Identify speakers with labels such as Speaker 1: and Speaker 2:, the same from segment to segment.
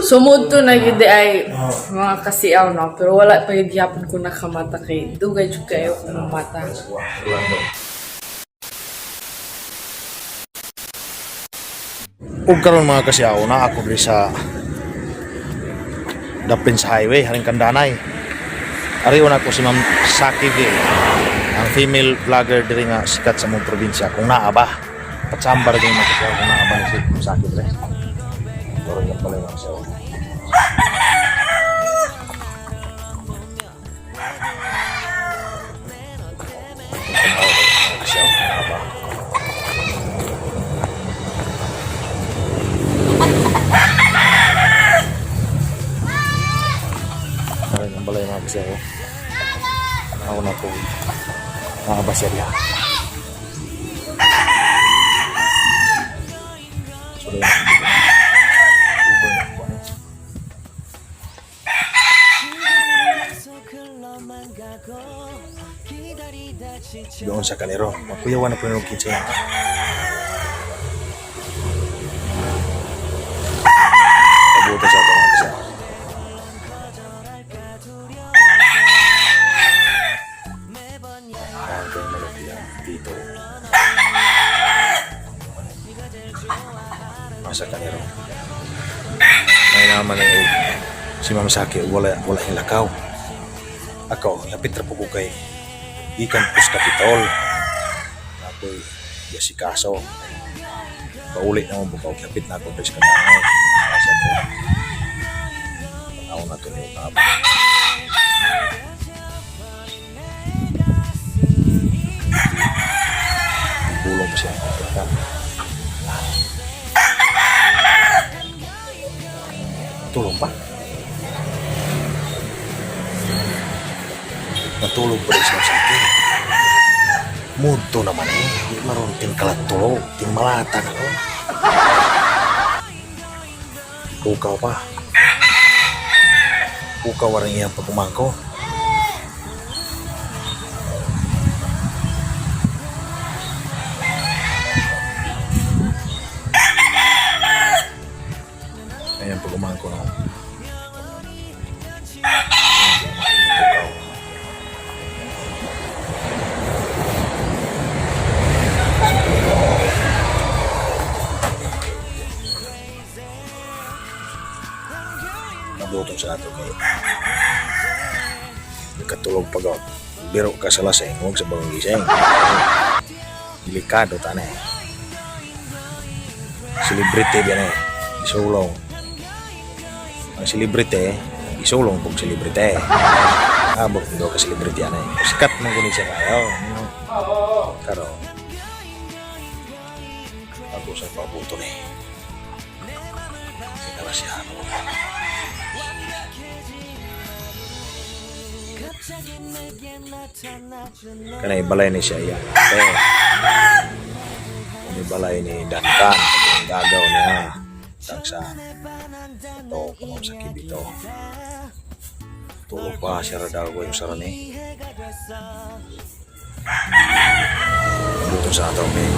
Speaker 1: Sumod to na gyud ay mga kasiaw no, pero wala pa gyud gyapon ko nakamata kay dugay jud kayo ko mamata.
Speaker 2: Ug karon mga kasiyaw na ako diri sa The Prince Highway, haring Kandanay. Ariyon ako si Ma'am Saki V, ang female vlogger diri nga sikat sa mong probinsya. Kung naa ba, patsambar gyud mga kasiyaw kung naa ba ni si Ma'am Saki diri. Turo lang pala yung mga kasiyaw. Mga kasiyaw, kung naa ba. Aray, ang balay mga kasiyaw. Ako na po. Mga ba siya diha? So, yun. Uber na po, ano? Doon sa Calero. Magkuyawan na po yung 15 yan. Pabuto sa ito mga kasiyaw. Ang kayong malaki yan dito. Nasa Calero. May naman yung si Ma'am Saki wala wala yung lakaw. Ako, lapit ra po ko kay gikan po sa Kapitol. Ako'y yasikaso. Pauli na mo bukaw, lapit na ako sa Kandanay. Nasa ko. Panaw na ito niyo kaba. Tulong pa siya ang pagkaka. Tulong pa. Natulog pa rin siya sa akin. Mudto naman eh. Di maroon ting kalatulog, ting malata na ko. Pukaw pa. Pukaw rin iyang pagkumangko. Ayan pagkumangko no. Pukaw. Nabutong sa ato kay nakatulog pag ako. Biro ka sa lasing, huwag sa bagong gising. Delikado ta na eh. Celebrity ba na eh. Isulong. Ang celebrity, isulong pag celebrity. Abot daw ka celebrity ana eh. Sikat mo kunin siya kayo. Karo. Ako sa pabuto ni. Kaya siya ano. Kanay balay ni siya iya. Ate. Kanay balay ni Dantan. Ang gagaw niya. Tagsa. Ito, kumam sa kibito. Tulog pa siya radaw ko yung sarani. Buto sa ato, okay.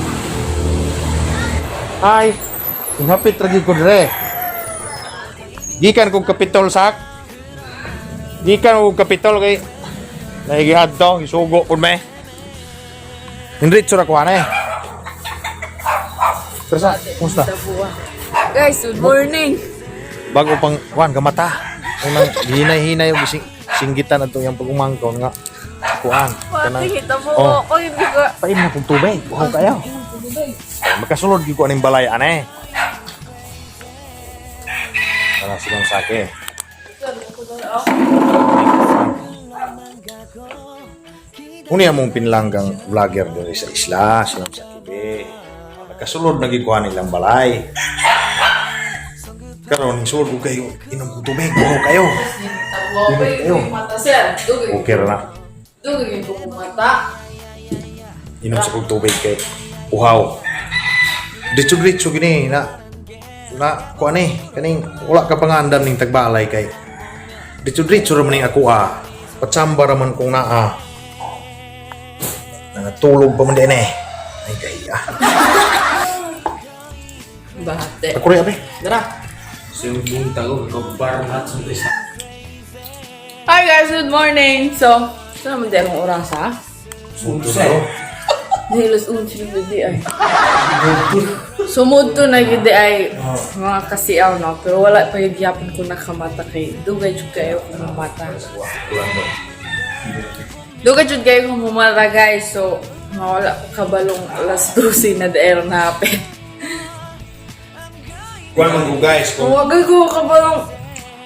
Speaker 2: Hi! Inhapit lagi ko dire. Gikan kong kapitol sak. Gikan kong kapitol kay nahigihad to, isugo pud me. Hinritso ra ko ana eh. Pero sa, kumusta?
Speaker 1: Guys, good morning.
Speaker 2: Bago pang kuan kamata. Unang hinay-hinay yung gising singgitan ato yung pagumangkon nga kuan
Speaker 1: Pati kita mo
Speaker 2: Oh.
Speaker 1: ako hindi ko.
Speaker 2: Paim na kong tubig. Uhaw kayo. Makasulod gyud ko aning balay ane. Para silang sake. Unya mong pinlanggang vlogger diri sa isla, silang sakibe. Nakasulod na gyud ko nilang balay. Karon sulod ko kayo, inom ko tubig, uhaw kayo.
Speaker 1: Dugay ko mata sir. Dugay.
Speaker 2: Okay ra na.
Speaker 1: Dugay ko mata.
Speaker 2: Inom sa kong tubig kay uhaw. Diretso-diretso gini na na kuan eh kaning wala ka pangandam ning tagbalay kay diretso-diretso ra man ning ako ah. Patsamba ra man kung naa. Nangatulog pa man din eh. Ay kahiya.
Speaker 1: Bahate.
Speaker 2: Ako rin abe.
Speaker 1: Dara.
Speaker 3: Yung buntag ko, bar lahat sa isa.
Speaker 1: Hi guys, good morning! So, saan naman di akong oras ha?
Speaker 3: Unsa?
Speaker 1: Nilos 11 na di ay. Sumud to na gyud di ay mga kasiaw no, pero wala pa gyud gyapon ko nakamata kay dugay jud kayo ko mamata. Dugay jud kayo ko mamata, guys. So, mawala ko kabalong alas 12 na di na hapit.
Speaker 2: Kuan man ko, guys, kung
Speaker 1: Wag ko kabalong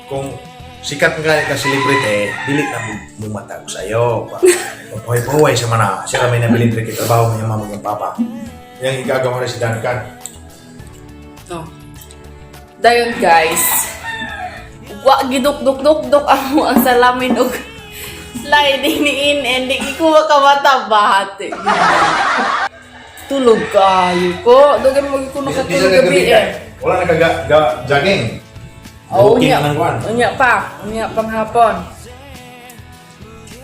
Speaker 2: kung sikat nga ka celebrity, dili na mo mumata ko sa'yo. Papuhay-puhay sa mana. Siya kami nabilin rin trabaho ng mama ng papa. Yang igagawa rin si Duncan.
Speaker 1: No. Dayon guys. Wa giduk duk duk duk ako ang salamin og sliding ni in and di ko makamata bahati. Tulog kayo ko. Dugay mo ko nakatulog gabi eh.
Speaker 2: Wala na ka jogging.
Speaker 1: Oh,
Speaker 2: Walking
Speaker 1: unya.
Speaker 2: na ng kuan.
Speaker 1: Unya pa. Unya pang hapon.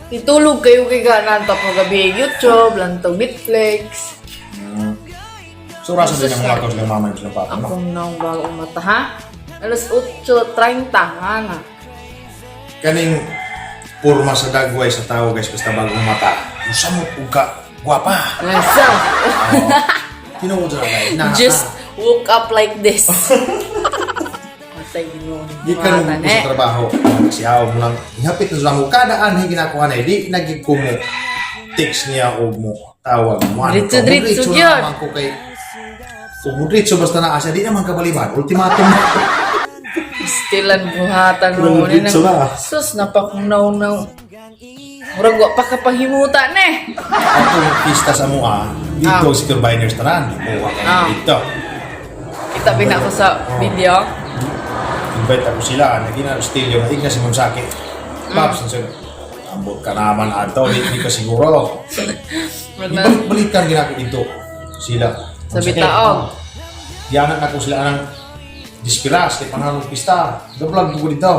Speaker 1: Itulog kayo kay ganan tapos gabi YouTube, lantog Netflix.
Speaker 2: So, rasa din ang mga tao silang mama at silang papa, no?
Speaker 1: Akong naong bagong mata ha. Alas 8:30 nga na.
Speaker 2: Kaning porma sa dagway sa tao, guys, basta bagong mata. Musamot og ka gwapa.
Speaker 1: Nasa.
Speaker 2: Oo. Tinuod ra guys. Na,
Speaker 1: Just woke up like this. Matay Ginoo.
Speaker 2: Di ka nung
Speaker 1: Mata,
Speaker 2: sa
Speaker 1: ne.
Speaker 2: trabaho. Si Aw mo lang, ihapit na lang mo. Kada anay ginakuha na, di nagig ko mo text niya o mo tawag mo. Ano
Speaker 1: Diretso,
Speaker 2: ka?
Speaker 1: diretso
Speaker 2: Mo diretso na
Speaker 1: yun.
Speaker 2: naman ko kay kung mo diretso basta na asya, di naman kabaliban. Ultimatum.
Speaker 1: Still ang buhatan mo.
Speaker 2: Pero diretso na.
Speaker 1: Sus, napakunaw-naw. Murag wa pa ka panghimuta ne.
Speaker 2: Atong pista sa mua, dito si Turbiners tanan. Di mo ka dito.
Speaker 1: Kita bin ako sa video.
Speaker 2: Invite ako sila, naging na still yung igna si Ma'am Saki. Paps, sabi, ambot ka naman ato, di ka siguro.
Speaker 1: Murag na-
Speaker 2: Ibalik-balikan ginako dito sila.
Speaker 1: Sabi
Speaker 2: Sakit.
Speaker 1: tao.
Speaker 2: Diyanan ako sila ng dispiras, kay panahon ng pista. Gablog ko dito.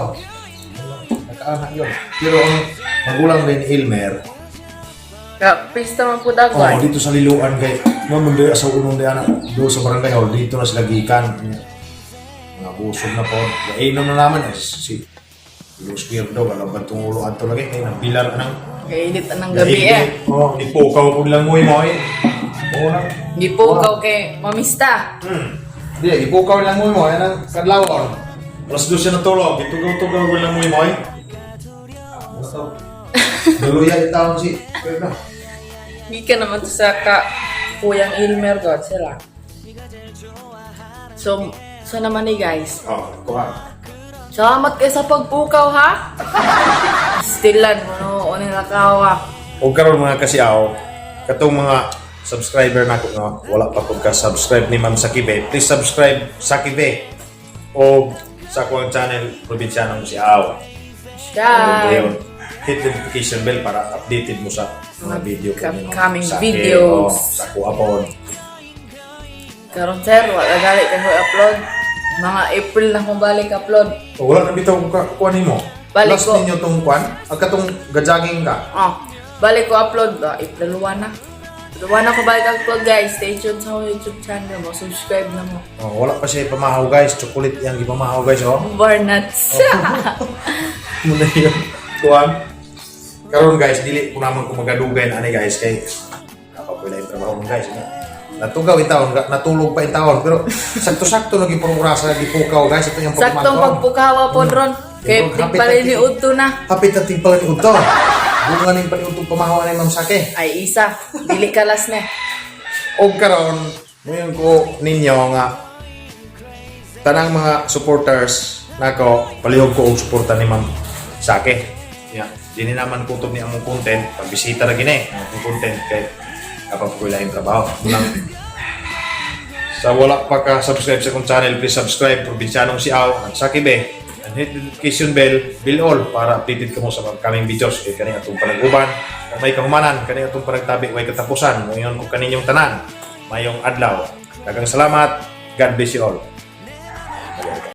Speaker 2: Nakaanak yun. Pero ang magulang rin ni Ilmer,
Speaker 1: Ka, pista man po
Speaker 2: oh,
Speaker 1: dagway.
Speaker 2: dito sa Liloan kay ma'am di sa unong di anak do sa barangay hall dito na sila gikan. Mga busog na po. Gainom na naman eh, si Luis Quirdo, alam ba itong ulo ato lagi kay nang pilar anang
Speaker 1: Kainit ang gabi eh.
Speaker 2: Oh, di po kaw po lang mo eh. Oo na.
Speaker 1: Gipukaw kay mamista.
Speaker 2: Di, ipukaw lang mo yan ang kadlawon. Alas 2 siya natulog, itugaw-tugaw ko lang mo eh. Ano to? Duluya itaon si Pedro.
Speaker 1: Gikan naman to sa ka kuyang Ilmer god sila. So, so naman ni guys.
Speaker 2: Oh, kuha.
Speaker 1: Salamat kayo sa pagpukaw, ha? Stilan mo, no? Ano nakawa.
Speaker 2: O karon mga kasiaw, katong mga subscriber nako nga wala pa pud ka subscribe ni Ma'am Sakibe, please subscribe Sakibe o sa akong channel Probinsyanong Siaw.
Speaker 1: Subscribe.
Speaker 2: Hit the notification bell para updated mo sa mga video ko ni Ma'am
Speaker 1: Upcoming
Speaker 2: Saki,
Speaker 1: videos.
Speaker 2: oh, sa ako apon.
Speaker 1: Karon sir, wala gali ka ko upload. Mga April na kong balik upload.
Speaker 2: O, wala na bitaw ka kuan nimo.
Speaker 1: Balik
Speaker 2: Last
Speaker 1: ko.
Speaker 2: ninyo tong kuan, ang katong gajaging ka.
Speaker 1: Oh, balik ko upload. Ah, April 1 na. April 1 na ko balik upload, guys. Stay tuned sa akong YouTube channel mo. Subscribe na mo.
Speaker 2: Oh, wala pa siya ipamahaw, guys. Chocolate yang gipamahaw, guys, oh.
Speaker 1: Bar nuts.
Speaker 2: Muna yun. Kuan. Karon guys, dili ko naman ko magadugay na ani guys kay kapapila yung trabaho mo guys. Natugaw itawon, natulog pa itawon pero sakto-sakto lagi pang orasa gipukaw guys ito yung
Speaker 1: Saktong pagpukawa po ron. Kay
Speaker 2: Hapit
Speaker 1: pala
Speaker 2: na
Speaker 1: ni Udto na.
Speaker 2: Hapit na tingpala ni Udto. Bunga ning paniudtong pamahaw ni Ma'am Sake.
Speaker 1: Ay, isa. Dili kalas na.
Speaker 2: Og karon, ngayon ko ninyo nga tanang mga supporters nako, palihog ko og suporta ni Ma'am Sake. Yeah. Dini naman kutob ni among content, pagbisita ra gini ang among content kay kapag ko laing trabaho. Unang sa wala pa ka subscribe sa akong channel, please subscribe Probinsyanong Siaw ang Sake Be and hit the notification bell, bell all para updated ka mo sa mga coming videos kay kani atong panag-uban, kung may kahumanan kani atong panagtabi way katapusan, moingon ko kaninyong tanan mayong adlaw. Daghang salamat. God bless you all.